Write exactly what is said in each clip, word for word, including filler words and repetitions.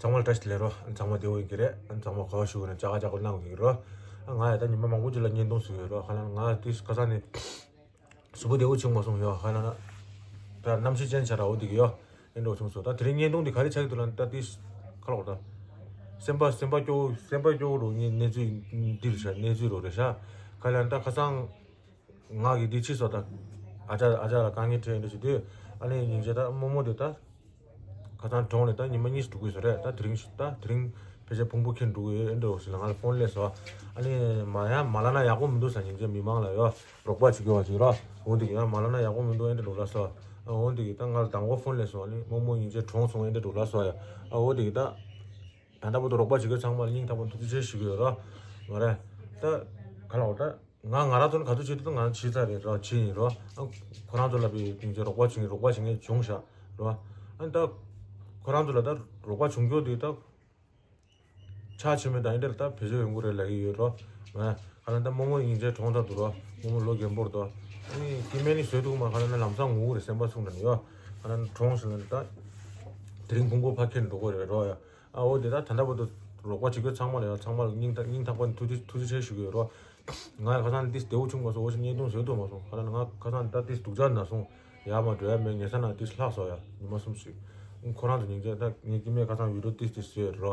ཚང་མ་ལ་བཀྲ་ཤིས་བདེ་ལེགས་རོ། ཚང་མ་བདེ་བོ་ཡིན་གྱི་རེད། ཚང་མ་ག་བ་ཞུ་གི་རེད། ཅག་ཅག་གནང་གི་རོ། ང་ཡ་ད་ཉི་མ་མང་པོ་ཅིག་ལ་བརྙན་ཐུང་བཟོས་ཡོད་རོ། ཁ་ལ་ང་དུས་ཁ་སང་ནས་གཟུགས་པོ་བདེ་བོ་བྱུང་མ་སོང་ཡོ། ཁ་ལ་ན་ད་གནམ་གཤིས་ཅན་ཆ་ར་འོ་དེ་གི་ཡོ། ཨེ་འགྲོ་བྱུང་སོང་། ད་དེ་རིང་བརྙན་ཐུང་འདི་ག་རེ་ཆགས་ཀྱི་འདུག་ལ་ད་དུས་ཁ་ལོག་ད་སེམས་པ་སེམས་པ་སྐྱོ་བོ་སེམས་པ་སྐྱོ་བོ་རོ། ངའི་གནས་ཚུལ་འདི་རེད་ཤག་གནས་ཚུལ་རོ་རེད་ཤག་ཁ་ལ་ད་ཁ་སང་ང་གི་འདི་ཕྱིས་སོ། ད་ཨ་ཅག་ཨ་ཅག་ལ་དཀའ་ངལ་འཕྲད་ཡིན་འདྲ་ཞིག་དུས་ཨ་ནི་སྙིང་རྗེ་ད་རྨོ་མོ་དེ་ད་ཁ་སང་གྲོངས་ནས་ད་ཉི་མ་གཉིས་སུ་འགྲོ་གི་ཟེར་རེད། ད་དེ་རིང་ཞིག་ད་དེ་རིང་ཕལ་ཆེར་ཕུང་པོ་འཁྱེར་འགྲོ་གི་ཡོད་འདྲ་ཞིག་ལ་ང་ལ་ཕོན་སླེབས་སོ། ཨ་ནི་མ་ཡ་མ་ལ་ན་ཡག་པོ་མི་འདུག་ས། སྙིང་རྗེ་མི་མང་ལ་ཡོ་རོགས་པ་བྱེད་དགོས་བ་ཞིག་རོ། འོ་དེ་ཡང་མ་ལ་ན་ཡག་པོ་མི་འདུག་ཨེ་འདྲ་འགྲོ་ལ་སོ། འོ་དེ་ད་ང་ལ་དང་པོ་ཕོན་སླེབས་སོ། ཨ་ནི་རྨོ་མོ་སྙིང་རྗེ་གྲོངས་སོང་ཨེ་འདྲ་འགྲོ་ལ་སོ་ཡ། འོ་དེ་ད། ད་ལྟ་བར་དུ་རོགས་པ་བྱེད་མཁན་ཚང་མ་ལ་སྙིང་ཐག་པ་ནས་ཐུགས་རྗེ་ཆེ་ཞུ་གི་ཡོད་རོ། མ་རེད། ད་ག་ལ་འོ་ད་ང་ང་རང་ཚོ་ནི་ག་ཚོད་བྱེད་དུ་ང་བྱེད་ཚར་རེད་རོ། བྱེད་ཡིན་རོ། ཨ་ཁོ་རང་ཚོ་ལ་བི་ཉིན་ཚེ་རོགས་པ་བྱེད་མཁན་རོགས་པ་བྱེད་མཁན་བྱུང་ཤག་རོ། ཨ་ད་ཁོ་རང་ཚོ་ལ་ད་རོགས་པ་བྱུང་རྒྱུ་དེ་ད་ཆ་ཆེ་མེད་ད་ཨེ་འདྲ་ད་བེད་སྤྱོད་ཡོང་གི་རེད་ལབ་ཀྱི་ཡོད་རོ། མ་ག་ལ་ད་རྨོ་མོ་སྙིང་རྗེ་གྲོངས་ཚར་འདུག་རོ། རྨོ་མོ་ལོ་རྒན་པོར་དོ། ཨ་ནི་སྐྱེ་དམན་ནི་བཟོས་འདུག་མ་ག་ལ་ན་ལམ་སང་ངུ་གི་རེད། སེམས་པ་སུན་འདྲ་ནི་ཡོ། ག་ལ་ན་གྲོངས་ཟེར་ན་ནི་ད་དེ་རིང་ཕུང་པོ་ཕར་འཁྱེར་འགྲོ་གི་རེད་རོ་ཡ། ཨ་འོ་དེ་ད་ད་ལྟ་བར་དུ་རོགས་པ་བྱེད་མཁན་ཚང་མ་ལ་ཡང་ཚང་མ་ལ་སྙིང་ཐག་སྙིང་ཐག་པ་ནས་ཐུགས་རྗེ་ཐུགས་རྗེ་ཆེ་ཞུ་གི་ཡོད་རོ། ང་ཡང་ཁ་སང་ཏིས་བདེ་བོ་བྱུང་མ་སོང་། འོ་ཞིག་བརྙན་ཐུང་བཟོས་ཐུབ་མ་སོང་། ཁ་ལ་ང་ཁ་སང་ད་ཏིས་སྡུག་ཅག་ན་སོང་། ཡར་མར་འགྲོ་ཡ་མེད། ཉལ་ས་ན་ཏིས་ལྷག་སོང་ཡ། ཉི་མ་གསུམ་ཞིག་ཁོ་རང་ཚོ་སྙིང་རྗེ་ད་ངས་སྐྱེ་དམན་ཁ་སང་བི་ཌིའོ་ཏིས་ཏིས་བཟོས་ཡོད་རོ།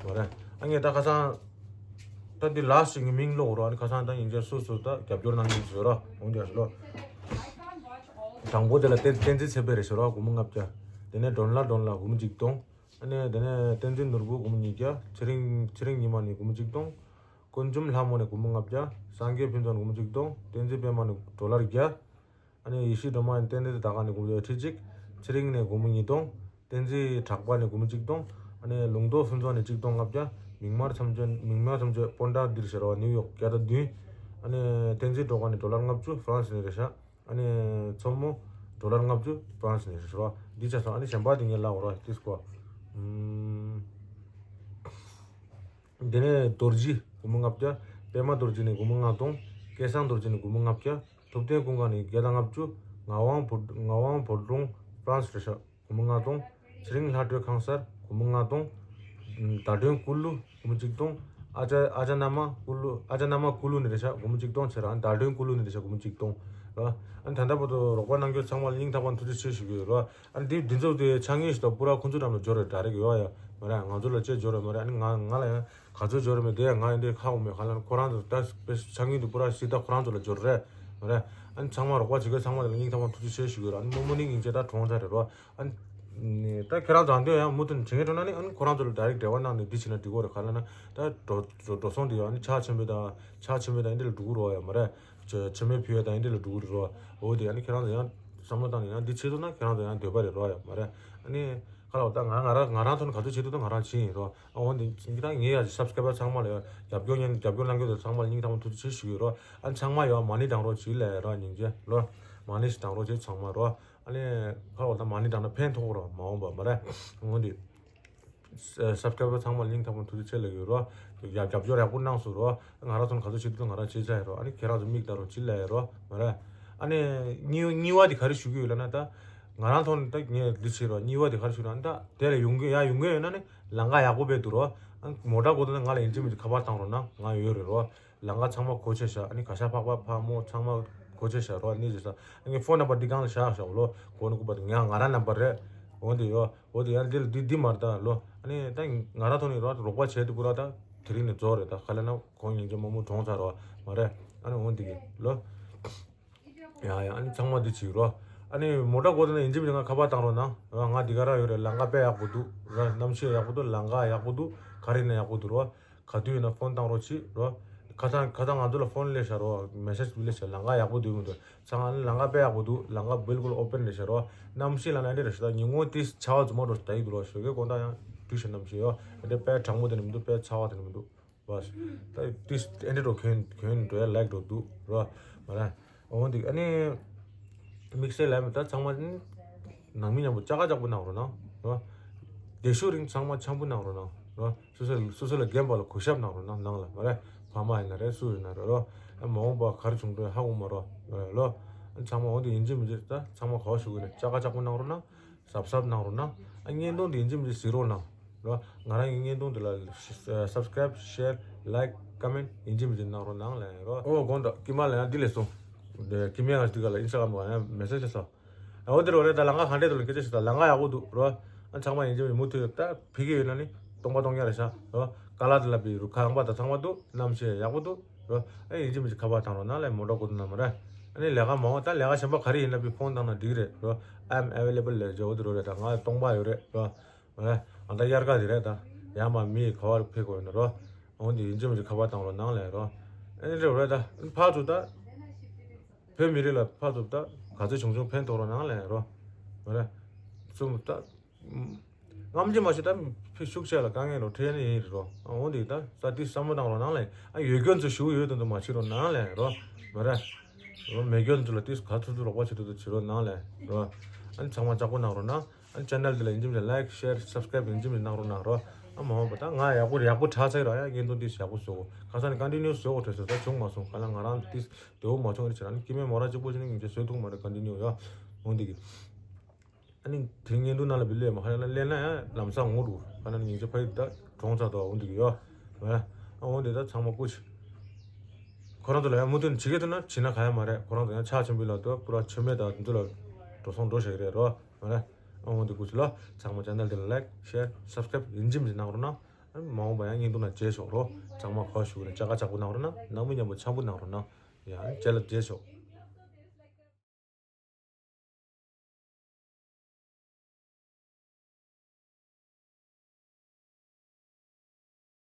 མ་རེད། ཨ་ངས་ད་ཁ་སང་ད་འདི་ལ་ཞིག་གི་མིང་ཀློག་རོ། ཨ་ནི་ཁ་སང་ད་སྙིང་རྗེ་སོ་སོ་ད་རྒྱབ་སྐྱོར་གནང་མཁན་བཟོས་རོ། འོང་དེ་ལོ། དང་པོ་དེ་ལ་བསྟན་བསྟན་འཛིན་ཚེ་འཕེལ་རེད་ཟེར་རོ། སྒོར་མོ་ལྔ་བརྒྱ། དེ་ནས་སྒྲོན་ལ་སྒྲོན་ལ་སྒོར་མོ་གཅིག་སྟོང་། ཨ་ནི་དེ་ནས་བསྟན་འཛིན་ནོར་བུ་སྒོར་མོ་ཉིས་བརྒྱ། ཚེ་རིང་ཚེ་རིང་ཉི་མ་ནས་སྒོར་མོ་གཅིག་སྟོང་། ཀུན་འཇོམས་ལྷ་མོ་ནས་སྒོར་མོ་ལྔ་བརྒྱ། སངས་རྒྱས་ཕུན་ཚོགས་ནས་སྒོར་མོ་གཅིག་སྟོང་། བསྟན་འཛིན་པད་མ་ནས་ཌོ་ལར་བརྒྱ། ཨ་ནི་ཡེ་ཤེས་སྒྲོལ་མ་ནས་བསྟན་འཛིན་ད་ག་ནས་སྒོར་མོ་ཁྲི་གཅིག། ཚེ་རིང་ནས་སྒོར་མོ་ཉིས་སྟོང་། བསྟན་འཛིན་གྲགས་པ་ནས་སྒོར་མོ་གཅིག་སྟོང་། ཨ་ནི་ལུང་རྟོགས་ཕུན་ཚོགས་ནས་གཅིག་སྟོང་ལྔ་བརྒྱ། མིག་དམར་མཚམས་གཅོད་མིག་དམར་མཚམས་གཅོད་སྤོན་ཊ་འདིར་ཟེར་བ་ནིའུ་ཡོག་བརྒྱ་དང་བདུན། ཨ་ནི་བསྟན་འཛིན་སྒྲོལ་དཀར་ནས་ཌོ་ལར་ལྔ་བཅུ་ཧྥ་རན་སི་ནས་རེད་ཤག་ཨ་ནི་མཚོ་མོ་ཌོ་ལར་ལྔ་བཅུ་ཧྥ་རན་སི་ནས་རེད་ཤག་འདི་ཆ་སོང་། ཨ་ནི་གཞན་པ་དེ་ངས་ལབ་འོ་ར་ཏིས་ཀོ། ཨམ། དེ་ནས་རྡོ་རྗེ་སྒོར་མོ་ལྔ་བརྒྱ། པད་མ་རྡོ་རྗེ་ནས་སྒོར་མོ་ལྔ་སྟོང་། སྐལ་བཟང་རྡོ་རྗེ་ནས་སྒོར་མོ་ལྔ་བརྒྱ། ཐུབ་བསྟན་ཀུན་དགའ་ནས་བརྒྱ་དང་ལྔ་བཅུ། ངག་དབང་བོ་ངག་དབང་བོ་སྒྲོན་ཧྥ་རན་སི་རེད་ཤག་སྒོར་མོ་ལྔ་སྟོང་། ཚེ་རིང་ལྷ་སྒྲོལ་ཁང་གསར་སྒོར་མོ་ལྔ་སྟོང་། ཟླ་སྒྲོན་ཀུ་ལུ་སྒོར་མོ་གཅིག་སྟོང་། ཨ་ཅག་ཨ་ཅག་ན་མ་ཀུ་ལུ་ཨ་ཅག་ན་མ་ཀུ་ལུ་ནས་རེད་ཤག་སྒོར་མོ་གཅིག་སྟོང་བྱས་ར། ཨ་ནི་ཟླ་སྒྲོན་ཀུ་ལུ་ནས་རེད་ཤག་སྒོར་མོ་གཅིག་སྟོང་ར། ཨ་ནི་ད་ལྟ་བར་དུ་རོགས་པ་གནང་མཁན་ཚང་མ་ལ་སྙིང་ཐག་པ་ནས་ཐུགས་རྗེ་ཆེ་ཞུ་གི་ཡོད་ར། ཨ་ནི་འདི་འདི་ཚོ་དེ་ཆ་ངེས་ཤིག་ད་པུ་ར་ཁོང་ཚོ་འགྲམ་ལ་འབྱོར་རེད། ཌའི་རེག་ཡོད་ཡ་མ་རེད། ང་ཚོ་ལ་ཅེས་འབྱོར་རེད་མ་རེད། ཨ་ནི་ང་ང་ལ་ཡང་ག་ཚོད་འབྱོར་རེད་མེད་དེ་ཡང་ང་ཡང་འདི་ཁག་འོང་མེད། ག་ལ་ཁོ་རང་ཚོ་ད་དཔེ་ཆ་ངེས་འདུག་པུ་ར་སི་ད་ཁོ་རང་ཚོ་ལ་འབྱོར་རེད་མ་རེད། ཨ་ནི་ཚང་མ་རོགས་པ་བྱེད་མཁན་ཚང་མ་ལ་སྙིང་ཐག་པ་ཐུགས་རྗེ་ཆེ་ཞུ་གི་ཡོད་ར། ཨ་ནི་རྨོ་མོ་ནི་སྙིང་རྗེ་ད་གྲོངས་ཚར་རེད་རོ། ཨ་ནི་ད་ཁྱེད་རང་ཚོ་འདི་ཡང་མུ་མཐུད་བྱེད་མཁན་གྲོངས་ན་ནི་ཨ་ནི་ཁོ་རང་ཚོ་ལ་ཌའི་རེག་འབྲེལ་བ་གནང་ནས་འདི་བྱེད་ན་འགྲིག་གི་རེད། ག་ལ་ན་ད་འགྲོ་འགྲོ་སོང་དེ་ཡང་ཨ་ནི་ཕྱག་ཆེན་པོ་དང་ཕྱག་ཆེན་པོ་དང་འདི་ལ་འགྲོ་གི་རེད་ཡ་མ་རེད། ཆེ་ཆེ་མོའི་ཕུལ་ཡ་དང་འདི་ལ་འགྲོ་གི་རེད་རོ། འོ་དེ་ཨ་ནི་ཁྱེད་རང་ཚོ་ཡང་བསམ་བློ་བཏང་ནས་ཡང་འདི་བྱེད་ཐུབ་ན་ཁྱེད་རང་ཚོ་ཡང་འདོད་པ་རེད་རོ་ཡ་མ་རེད། ཨ་ནི་ཁ་ལ་བ་ད་ང་ང་རང་ང་རང་ཐོག་ནས་ག་ཚོད་བྱེད་ཐུབ་ཐུབ་ང་རང་བྱེད་ཡིན་རོ། ཨ་འོ་འདི་ད་ངའི་ཡ་སབ་སི་ཀ་རའི་བར་ཚང་མ་ལ་ཡ་རྒྱབ་སྐྱོར་ཉན་རྒྱབ་སྐྱོར་གནང་མཁན་ཚོ་ཚང་མ་ལ་སྙིང་ཐག་པ་ཐུགས་རྗེ་ཆེ་ཞུ་གི་ཡོད་རོ། ཨ་ནི་ཚང་མ་ཡ་མ་ཎི་བགྲང་རོགས་བྱེད་ལབ་ཡ་རོ། སྙིང་རྗེ་རོ། མ་ཎི་ཞིག་བགྲང་རོགས་བྱེད་ཚང་མ་རོ། ཨ་ནི་ཁ་ལ་བ་ད་མ་ཎི་བགྲང་ན་ཕན་ཐོགས་རོ་མ་འོངས་པ་མ་རེད། འོ་འདི། སབ་སི་ཀ་རའི་བར་ཚང་མ་ལ་སྙིང་ཐག་པ་ཐུགས་རྗེ་ཆེ་ལབ་ཡོད་རོ། ཡ་རྒྱབ་སྐྱོར་ཡག་པོ་གནང་སོང་རོ། ང་རང་ཚོ་ནི་ག་ཚོད་བྱེད་ཐུབ་ང་རང་བྱེད་ཚར་ཡོད་རོ། ཨ་ནི་ཁྱེད་རང་ཚོ་མིག་ལྟ་རོགས་བྱེད་ལབ་ཡོད་རོ་མ་རེད། ཨ་ནི་གཉིས་གཉིས་པ་དེ་ག་རེ་ཞུ་གི་ཡོད་ལབ་ན་ད། ང་རང་ཐོག་ནས་ད་ངས་འདི་བྱེད་རོ། གཉིས་པ་དེ་ག་རེ་ཞུ་ན་ད་དེ་ལ་ཡོང་གི་ཡ་ཡོང་གི་ཡོད་ན་ནི་ལམ་ཁ་ཡག་པོ་དཔེ་འདུག་རོ། ཨ་ནི་མོ་ཊ་དགོས་འདུག་ན་ང་ལ་ཡིན་གཅིག་མིན་གཅིག་ཁ་པར་བཏང་རོགས་གནང་། ང་ཡོད་རེད་རོ། ལམ་ཁ་ཚང་མ་གོ་ཆེ་ཤག་ཨ་ནི་ག་ཤ་ཕག་པ་ཕག་མོ་ཚང་མ་གོ་ཆེ་ཤག་རོ། ཨ་ནི་ཟེར་ས་ཨ་ནི་ཕོན་ནམ་བར་འདི་སྒང་ལ་བཞག་ཤག་ལོ། གོ་ནི་ཀུ་པ་དེ་ང་ང་རང་ནམ་བར་རེད། འོ་འདི་ཡོ། འོ་དེ་ཡང་འདི་ལ་འདི་འདི་མར་ད་ལོ། ཨ་ནི་ད་ང་རང་ཐོག་ནས་རོགས་རོགས་པ་བྱས་དུས་པུ་ར་ད་དེ་རིང་ནས་རྫོགས་རེད། ད་ག་ལ་ན་ཁོང་སྙིང་རྗེ་རྨོ་མོ་གྲོངས་ཚར་རོ་མ་རེད། ཨ་ནི་འོ་འདི་གི་ལོ། ཡ་ཡ་ཨ་ནི་ཚང་མ་འདི་བྱེད་རོ། ཨ་ནི་མོ་ཊ་དགོས་འདུག་ན་ཡིན་གཅིག་མིན་གཅིག་ང་ཁ་པར་བཏང་རོགས་གནང་། ང་འདི་ག་རང་ཡོད་རེད། ལམ་ཁ་དཔེ་ཡག་པོ་འདུག་ར། གནམ་གཤིས་ཡག་པོ་འདུག་ལམ་ཁ་ཡག་པོ་འདུག་ག་རེ་ཡིན་ན་ཡག་པོ་འདུག་རོ། ག་དུས་ཡིན་ན་ཕོན་བཏང་རོགས་བྱེད་རོ། ཁ་སང་ཁ་སང་ང་ཚོ་ལ་ཕོན་སླེབས་ཤག་རོ། མེ་སེ་ཇི་སླེབས་ཤག་ལམ་ཁ་ཡག་པོ་འདུག་མི་འདུག་ཚང་མ་ལམ་ཁ་དཔེ་ཡག་པོ་འདུག་ལམ་ཁ་བིལ་ཀུལ་ཨོ་པན་རེད་ཤག་རོ། གནམ་གཤིས་ལ་ན་འདི་རེད་ཤག་ད་ཉིན་གུང་ཏིས་ཆར་པ་རྫུན་མ་འགྲོ་ཞིག་ད་ཡིན་འདུག་རོ། ཞོགས་ཀའི་དགོང་དག་ཡང་དུས་ཤིག་གནམ་གཤིས་ཡོ། འདི་དཔེ་གྲང་མོ་དེ་ནི་མི་འདུག་དཔེ་ཚ་བ་དེ་ནི་མི་འདུག་བ། ད་ཏིས་ཨེ་འདྲ་འགྲོ་གྱོན་གྱོན་འགྲོ་ཡ་ལེགས་འགྲོ་འདུག་རོ། མ་ར། འོ་འདི་ཨ་ནི་དམིགས་བསལ་ལ་མི་ད་ཚང་མ་ནང་མི་མཉམ་པོ་ཅག་ཅག་པོ་གནང་རོགས་གནང་རོ། བདེ་ཤོག་རིང་ཚང་མ་འཆམ་པོ་གནང་རོགས་གནང་རོ། སོ་སོ་སོ་སོ་ལ་རྒན་པ་ལ་གུས་ཞབས་གནང་རོགས་གནང་། ནང་ལ་མ་རེད། ཕ་མ་ཡིན་ན་རེད། སུ་ཡིན་ན་རེད་རོ། ཨ་མ་འོངས་པ་ག་རེ་བྱུང་འགྲོ་ཧ་གོ་མ་རོ། ལོ། ཨ་ཚང་མ་འོང་དུས་ཡིན་གཅིག་མིན་གཅིག་ད་ཚང་མ་ག་བ་ཞུ་གི་ནས་ཅག་ཅག་པོ་གནང་རོགས་གནང་། གཟབ་གཟབ་གནང་རོགས་གནང་། ཨ་བརྙན་ཐུང་དེ་ཡིན་གཅིག་མིན་གཅིག་གཟིགས་རོགས་གནང་། རོ། ང་རང་གི་བརྙན་ཐུང་འདི་ལ་subscribe, share, like, comment ཡིན་གཅིག་མིན་གཅིག་གནང་རོགས་གནང་ལབ་ཡིན་རོ། ཨོ་དགོངས་དག་ཀི་མ་ལ་ཡང་འདི་ལས་སོང་། ཀི་མའི་ང་འདི་ག་ལ་Instagram ག་ཡང་message སོང་། ཨོ་འདི་རོ་རེད། ད་ལམ་ཁ་ག་འདྲས་འདུག་ལ་སྐད་ཆ་ཞིག་ད་ལམ་ཁ་ཡག་པོ་འདུག་རོ། ཨ་ཚང་མ་ཡིན་གཅིག་མིན་མུ་མཐུད་ད་ཕ་གི་ཡོད་ན་ནི་སྟོང་པ་སྟོང་རྐྱང་རེད་ཤག་རོ། ཀ་ལ་འདི་ལ་བི་རུ་ཁ་ཡངས་པ་དང་ཚང་མ་འདུག་གནམ་གཤིས་ཡག་པོ་འདུག་རོ། ཨ་ཡིན་གཅིག་མིན་གཅིག་ཁ་པར་བཏང་རོགས་གནང་ལབ་མོ་ཊ་སྐུ་དུ་ན་མ་རེད། ཨ་ནི་ལས་ཀ་མང་བ་ད་ལས་ཀ་གཞན་པ་ག་རེ་ཡིན་ན་བི་ཕོན་བཏང་ན་འགྲིག་རེད་རོ། I'm available ལབ་བྱས་འོ་འདི་རོ་རེད། ད་ང་སྟོང་པ་ཡོད་རེད་རོ། ཨ་ད་དབྱར་ཁ་དེ་རེད། ད་ཡར་མར་མི་ག་བར་ཕེབས་དགོས་ཡོད་ན་རོ། འོན་ཏེ་ཡིན་གཅིག་མིན་གཅིག་ཁ་པར་བཏང་རོགས་གནང་ལབ་རོ། ཨ་ནི་རེད་རེད། ད་ཕར་ཚུར་ད་བོད་མི་རིགས་ལ་ཕར་ཚུར་ད་ག་ཚོད་བྱུང་བྱུང་ཕན་ཐོགས་རོགས་གནང་ལབ་རོ། མ་རེད། གསུམ་ད་རྔམ་བརྗིད་མ་ཞིག་ད་ཕི་ཤུགས་ཆེ་ལ་དཀའ་ངལ་རོ་འཕྲད་ནི་ཡིན་རོ། འོན་ཏེ་ད་ས་དེ་བསམ་བློ་བཏང་རོགས་གནང་ལབ། ཨ་ཡོད་མཁན་ཚོ་ཞུ་ཡོད་དོན་དུ་མ་བྱེད་རོགས་གནང་ལབ་རོ། མ་རེད། རོ་མེད་མཁན་ཚོ་ལ་དེ་ག་ཚོད་ཚོད་རོགས་པ་བྱེད་དོན་དུ་བྱེད་རོགས་གནང་ལབ་རོ། ཨ་ནི་ཚང་མ་ལྕགས་པོ་གནང་རོགས་གནང་། ཨ་ནི་channel འདི་ལ་ཡིན་གཅིག་མིན་like, share, subscribe ཡིན་གཅིག་མིན་གནང་རོགས་གནང་རོ། ཨ་མ་འོངས་པ་ད་ང་ཡག་པོ་ཡག་པོ་ཆགས་ཚར་ར་ཡ། བརྙན་ཐུང་འདི་ཡག་པོ་བཟོ་དགོས། ཁ་སང་ནས་continue བཟོ་དགོས་དྲན་སོང་། ད་བྱུང་མ་སོང་། ག་ལ་ང་རང་འདི་བདེ་བོ་མ་བྱུང་རེད་བྱས་ན་ནི་ཀི་མའི་མོ་ར་གཅིག་པོ་ཅིག་ནི་ངས་བཟོ་ཐུབ་མ་རེད། continue ཡ། འོ་འདི་གི་ཨ་ནི་དེ་བརྙན་ཐུང་ནང་ལ་བི་ལས་མ་ཧ་ལས་ན་ལས་ན་ཡ་ལམ་སང་ངུ་འགྲོ། ཧ་ན་ནི་ཉིན་རྗེས་ཕ་ཡི་ད་གྲོངས་ཚར་དོ། འོ་འདི་གི་ཡ། ཨ་འོ་འདི་ད་ཚང་མ་སྐུ་མཁྱེན། ཁོ་རང་ཚོ་ལ་ཡང་མུ་མཐུད་ནས་བྱེད་ཀྱི་འདུག་ན་བྱེད་ན་ག་ཡང་མ་རེད། ཁོ་རང་ཚོ་ཡང་ཕྱག་ཆེན་པོ་ལ་དུ་པུ་ར་ཆོས་མེད་དང་འདི་ལ་འགྲོ་སོང་འགྲོ་བཞག་གི་རེད་རོ། མ་རེད། ཨ་འོ་འདི་སྐུ་མཁྱེན་ལོ། ཚང་མ་channel འདི་ལ་like, share, subscribe ཡིན་གཅིག་མིན་གཅིག་གནང་རོགས་གནང་། ཨ་མ་འོངས་པ་ཡང་བརྙན་ཐུང་ནང་མཇལ་ཆོག་རོ། ཚང་མ་གོ་ཞུ་ནས་ཅ་ག་ཅག་པོ་གནང་རོགས་གནང་། ནང་མི་མཉམ་པོ་འཆམ་པོ་གནང་རོགས་གནང་། ཡང་རྗེས་ལ་མཇལ་ཆོག